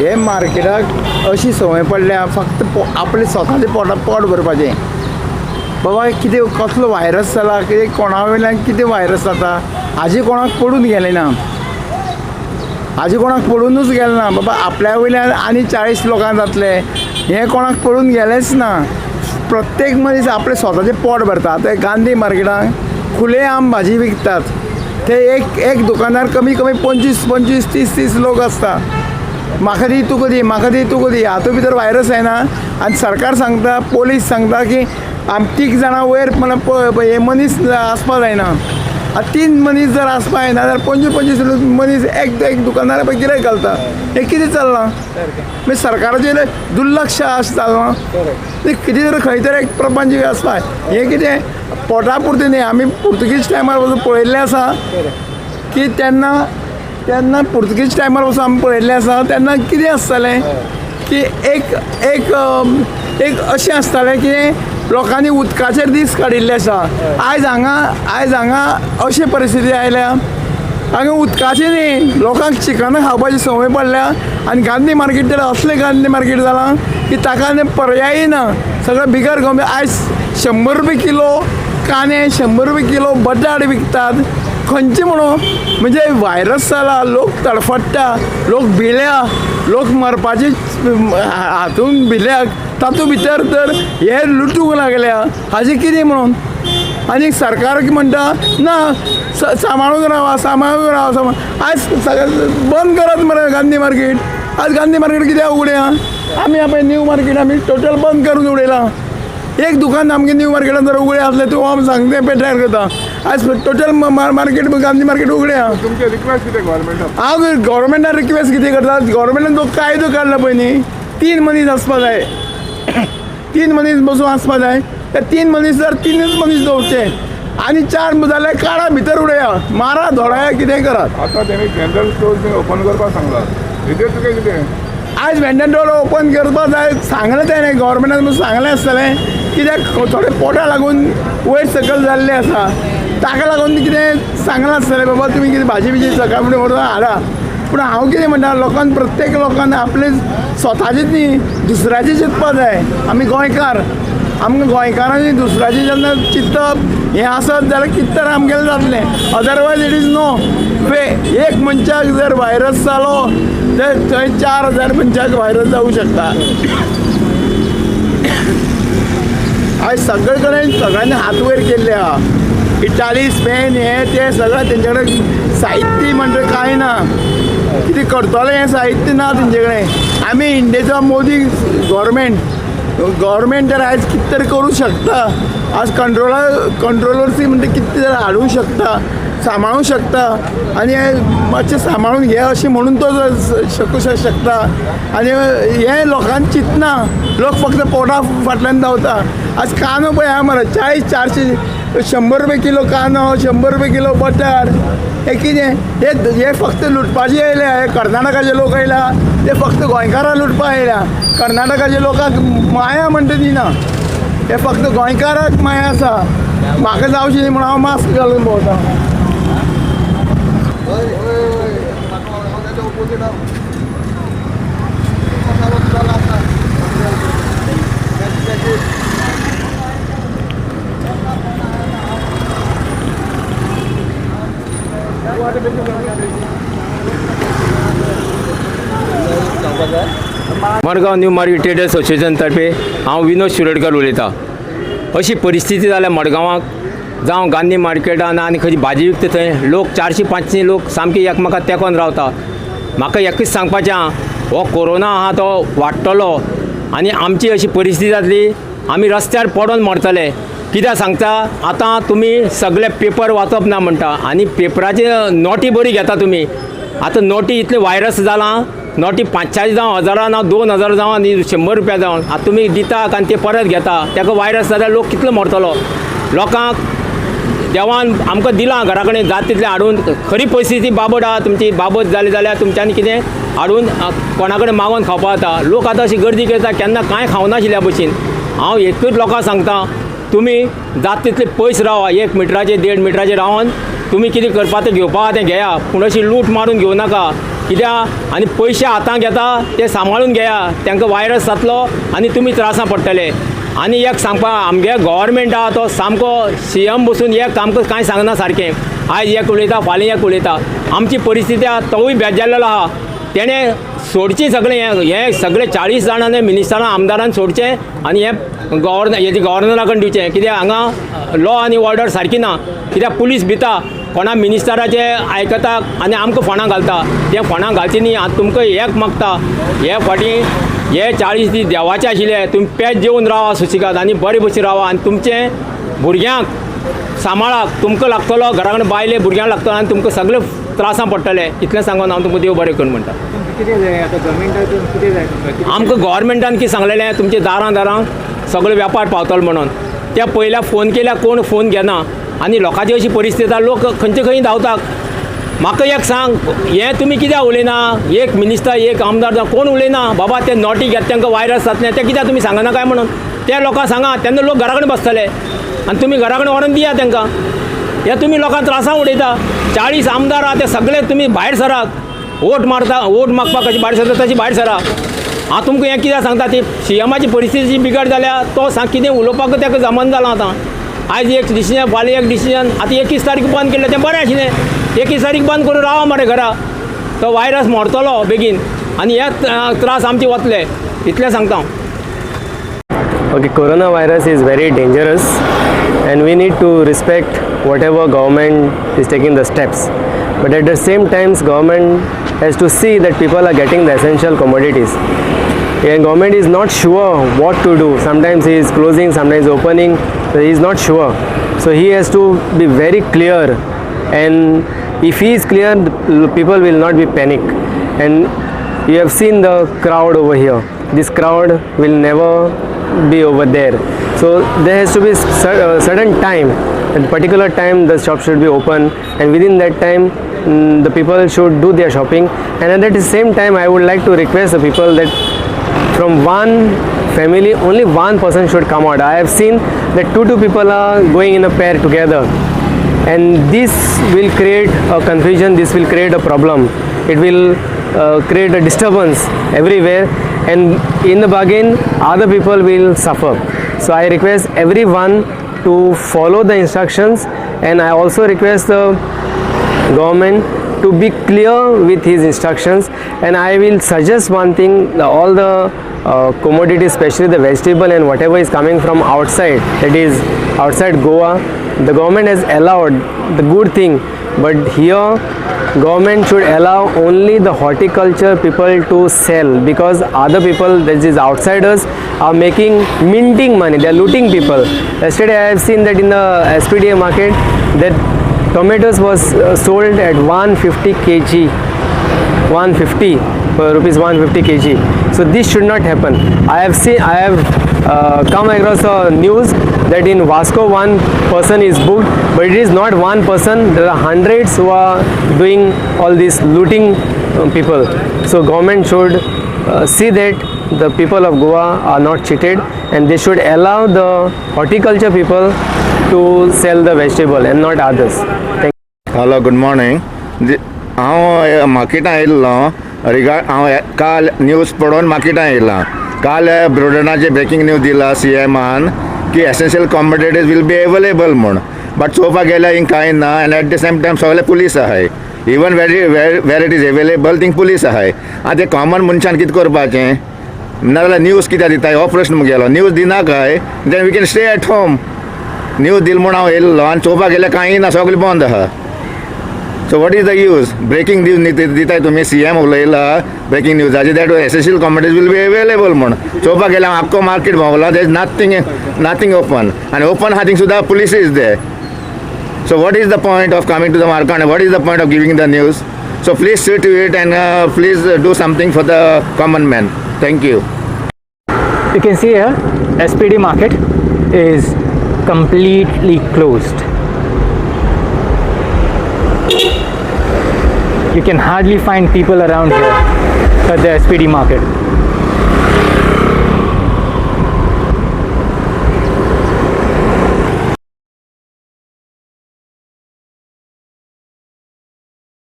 हे मार्केटाक अशी संवय पडल्या फक्त आपले स्वताचे पोटा पोट भरपाचें. बाबा कितें कसलो व्हायरस जाला, कितें कोणा वयल्यान कितें व्हायरस जाता हाजी कोणाक पडून गेलें ना, हाजी कोणाक पडुनूच गेलें ना. बाबा आपल्या वयल्यान आनी 40 लोकांक जातलें हें कोणाक पडून गेलेंच ना. प्रत्येक मनीस आपलें स्वताचें पोट भरता. आतां गांधी मार्केटाक खुले आम भाजी विकतात, ते एक एक दुकानार कमी कमी 25 25 30 30 लोक आसता. म्हाका दी तुका दी, म्हाका दी तुका दी, हातूंत भितर व्हायरस येना. आनी सरकार सांगता, पोलीस सांगता की आम 3 जाणां वयर म्हणल्यार हे मनीस आसपा जायना. आतां 3 मनीस जर आसपा जायना जाल्यार 25 25 मनीस एक एक दुकानार पळय गिरायक घालता. हें कितें चल्लां? मागीर सरकाराचेर दुर्लक्ष अशें चल्लां. कितें तरी खंय तरी एक प्रपंच आसपा. हें कितें पोटा पुरतें न्ही. आमी पुर्तुगीज टायमार वचून पळयल्लें आसा की तेन्ना तेन्ना पुर्तुगीज टायमार वचून आमी पळयल्लें आसा तेन्ना कितें आसतालें की एक एक एक अशें आसतालें की लोकांनी उदकाचेर दीस काडिल्ले आसा. आयज हांगा आयज हांगा अशी परिस्थिती आयल्या, हांगा उदकाची न्ही, लोकांक चिकनां खावपाची संवय पडल्या. आनी गांधी मार्केट तर असलें गांधी मार्केट जालां की ताका आनी पर्यायी ना, सगळें बिगर गवमेंट. आयज 100 रुपया किलो कांदे, 100 रुपया किलो बटाट विकतात. खंयचे म्हणून म्हणजे व्हायरस जाला, लोक तडफडटा, लोक भिल्या, लोक मरपाचे हातून भिल्या, तातूंत भितर तर हे लुटूंक लागल्या. हाजें कितें म्हणून आनी सरकार म्हणटा ना सांबाळून रावा, सांबाळून रावा, सांबाळ. आयज सगळें बंद करात मरे गांधी मार्केट. आज गांधी मार्केट कित्याक उगडें आहा? आमी पळय न्यू मार्केट आमी टोटल बंद करून उडयलां. एक दुकान आमगे न्यू मार्केटान जर उगडें आसलें तूं हांव सांगता पेट्यार करता. आयज टोटल मार्केट गांधी मार्केट उगडें आहा. तुमचें रिक्वेस्ट कितें गव्हर्मेंटाक? हांव गव्हर्मेंटाक रिक्वेस्ट कितें करता, गव्हर्मेंटान जो कायदो काडला पळय न्ही, 3 मनीस आसपा जाय, 3 मनीस बसून आसपा जाय. ते 3 मनीस जर 3च मनीस दवरचे आनी 4 जाल्यार काडा भितर उडया, मारा धोडाया, कितेंय करात. आतां तेणी जनरल स्टोर्स बीन ओपन करपाक सांगला, हेजेर तुगें कितें? आयज वेंडर डोर ओपन करपाक जाय सांगलें तेणें, गव्हर्मेंटान म्हणून सांगलें आसतलें. कित्याक थोडे पोटा लागून वयर सकयल जाल्लें आसा, ताका लागून कितें सांगलां आसतलें बाबा तुमी कितें भाजी बिजी सकाळ फुडें व्हरून हाडा. पूण हांव कितें म्हणटा, लोकांक प्रत्येक लोकांक आपले स्वताचेच न्ही दुसऱ्याचें चिंतपा जाय. आमी गोंयकार, आमकां गोंयकारांनी दुसऱ्याचें जेन्ना चिंतप हें आसत जाल्यार कितें तर आमगेलें जातलें, अदरवायज it is no वे. एक मनशाक जर व्हायरस जालो तर थंय 4000 मनशाक व्हायरस जावूं शकता. आयज सगळे कडेन सगळ्यांनी हात वयर केल्ले आहा. इटाली, स्पेन हे ते सगळें तेंचे कडेन साहित्य म्हणटा कांय ना, कितें करतलें हें साहित्य ना तेंचे कडेन. आमी इंडियेचो मोदी गव्हर्मेंट गव्हर्मेंट तर आयज कितें तरी करूं शकता. आज कंट्रोलर्सी म्हणटा कितें तरी हाडूंक शकता, सांबाळूंक शकता. आनी मातशें सांबाळून घे अशें म्हणून तो शकूं शकता. आनी हें लोकांक चिंतना, लोक फक्त पोटा फाटल्यान धांवता. आज कांदो पळय आहा मरे 40 400 100 रुपया किलो कांदो, 100 रुपया किलो बटाट. हें कितें? हे फक्त लुटपाचे आयल्या. हे कर्नाटकाचे लोक आयल्या, ते फक्त गोंयकारां लुटपा आयल्या. कर्नाटकाचे लोकांक माया म्हणटा ती ना, हे फक्त गोंयकाराक माया आसा. म्हाका जावची न्ही म्हणून हांव मास्क घालून भोंवता. Madgaon new market traders association तर्फे हांव विनोद शिरोडकर उलयतां. अशी परिस्थिती जाल्या मडगांवाक, जावं गांधी मार्केटान आनी खंयची भाजी विकता थंय लोक 400 500 लोक सामके एकमेकाक तेंकोन रावता. म्हाका एकूच सांगपाचें आहा, हो कोरोना आहा तो वाडटलो आनी आमची अशी परिस्थिती जातली, आमी रस्त्यार पडोन मरतले. कित्याक सांगता, आतां तुमी सगळे पेपर वाचप ना म्हणटा आनी पेपराचे नोटी बरी घेता तुमी. आतां नोटी इतले व्हायरस जालां, नोटी 500 जावं 1000 ना 2000 जावं आनी 100 रुपया जावं, आतां तुमी दितात आनी ते परत घेता. ताका व्हायरस जाल्यार लोक कितलो मरतलो. लोकांक देवान आमकां दिलां घरा कडेन जात तितलें हाडून. खरी परिस्थिती बाबत आहा तुमची, बाबत जाली जाल्यार तुमच्यांनी कितें हाडून कोणा कडेन मागोन खावपा जाता. लोक आतां अशी गर्दी करता, केन्ना कांय खावनाशिल्ल्या भशेन. हांव एकूच लोकांक सांगता, तुमी जात तितले पयस रावा, 1 मिटराचे 1.5 मिटराचे रावन तुमी कितें करपा तें घेवपा तें घेया, पूण अशी लूट मारून घेवं नाका. कित्याक आनी पयशे हातांत घेता ते सांबाळून घेया, तांकां वायरस जातलो आनी तुमी त्रासां पडटले. आनी एक सांगपा, आमगे गोवोरमेंट आहा तो सामको सीएम बसून एक आमकां कांय सांगना सारकें. आयज एक उलयता, फाल्यां एक उलयता. आमची परिस्थिती आहा तोवूय बेजारलेलो आहा. तेणें सोडची सगळें हें, हें सगळें 40 जाणांनी मिनिस्टरां आमदारान सोडचें आनी हें गव्हर्नर हेजें गव्हर्नरा कडेन दिवचें. कित्याक हांगा लॉ आनी ऑर्डर सारकी ना. कित्याक पुलीस भिता, कोणा मिनिस्टराचें आयकता आनी आमकां फोंडां घालता. तें फोंडां घालचें न्ही. आतां तुमकां एक मागता, हे फाटीं हे 40 दीस देवाचे आशिल्ले, तुमी पेज जेवन रावा सुशिगाद आनी बरे भशेन रावा आनी तुमचें भुरग्यांक सांबाळात. तुमकां लागतलो घरा कडेन बायले भुरग्यांक लागतलो आनी तुमकां सगळे त्रासां पडटले. इतलें सांगून हांव तुमकां देव बरें करूं म्हणटा. कितें जाय आतां गव्हर्मेंटातून, कितें जाय तुमकां? आमकां गव्हर्मेंटान कितें सांगलेलें, तुमचे दारां दारां सगळे वेपार पावतलो म्हणून. त्या पयल्या फोन केल्यार कोण फोन घेना आनी लोकांची अशी परिस्थिती आसा, लोक खंयचे खंय धांवतात. म्हाका एक सांग, हें तुमी कित्याक उलयना? एक मिनिस्टर, एक आमदार जावं कोण उलयना, बाबा ते नोटी घेता तांकां वायरस जातलें, तें कित्याक तुमी सांगना काय म्हणून? ते लोकांक सांगा, तेन्ना लोक घरा कडेन बसतले आनी तुमी घरा कडेन व्हरोन दिया तांकां. हे तुमी लोकांक त्रासां उडयता. 40 आमदार आहा ते सगळे तुमी भायर सरात. वोट मारता, वोट मागपाक कशी भायर सरता तशी भायर सरा. हांव तुमकां हें कित्याक सांगता, ती सीएमाची परिस्थिती बिगड जाल्या, तो सांग कितें उलोवपाक ताका जमना जालां. आतां आयज एक डिसिजन, फाल्यां एक डिसिजन. आतां 21 तारीख बंद केल्लें तें बरें आशिल्लें. 21 तारीख बंद करून रावा मरे घरा, तो वायरस मरतलो बेगीन आनी हे त्रास आमचे वतले, इतलें सांगता हांव. Okay, coronavirus is very dangerous and we need to respect whatever government is taking the steps. But at the same time, government has to see that people are getting the essential commodities. And government is not sure what to do. Sometimes he is closing, sometimes opening. So he is not sure. So he has to be very clear. And if he is clear, the people will not be panic. And you have seen the crowd over here. This crowd will never be over there. So there has to be certain time. At particular time the shop should be open, and within that time the people should do their shopping. And at the same time, I would like to request the people that from one family only one person should come out. I have seen that two people are going in a pair together, and this will create a confusion, this will create a problem, it will create a disturbance everywhere, and in the bargain other people will suffer. So I request everyone to follow the instructions, and I also request the government to be clear with his instructions. And I will suggest one thing, all the commodities, especially the vegetable and whatever is coming from outside, that is outside Goa, the government has allowed the good thing, but here government should allow only the horticulture people to sell, because other people, that is outsiders, are making minting money, they are looting people. Yesterday I have seen that in the SPDA market that tomatoes was sold at 150 kg, 150 rupees 150 kg. So this should not happen. I have seen, I have come across a news that in Vasco one person is booked, but it is not one person, there are hundreds who are doing all this looting people. So government should see that the people of Goa are not cheated, and they should allow the horticulture people to sell the vegetable and not others. Thank you. Hello, good morning. हांव मार्केटान आयिल्लो regard, हांव काल news पळोवन मार्केटान येयलां. काल ब्रोडनाचे breaking news दिला सी एमान की essential commodities will be available म्हूण, बट चोवपाक गेल्यार हिंग कांय ना. And at the same time सगळे पुलीस आहाय, even where it is available thing police आहाय. आतां ते कॉमन मनशान कितें करपाचें? नाजाल्यार न्यूज कित्याक दिता हो प्रश्न मुगेलो. न्यूज दिना काय then we can stay at home. News दिल म्हूण हांव येयल्लो आनी चोवपाक गेल्यार कांय ना, सगळें बंद आहा. So what is the use? Breaking news दिताय तुमी, सी एम उलयला ब्रेकींग न्यूजाचे that essential commodities will be available म्हूण. चोवपाक गेल्यार हांव आख्खो मार्केट भोंवला, there is nothing open, आनी ओपन आहा थिंग सुद्दां police is there. So what is the point of coming to the market? What is the point of giving the news? So please see to it and please do something for the common man. Thank you. You can see here, SPD market is completely closed. You can hardly find people around here at the SPD market.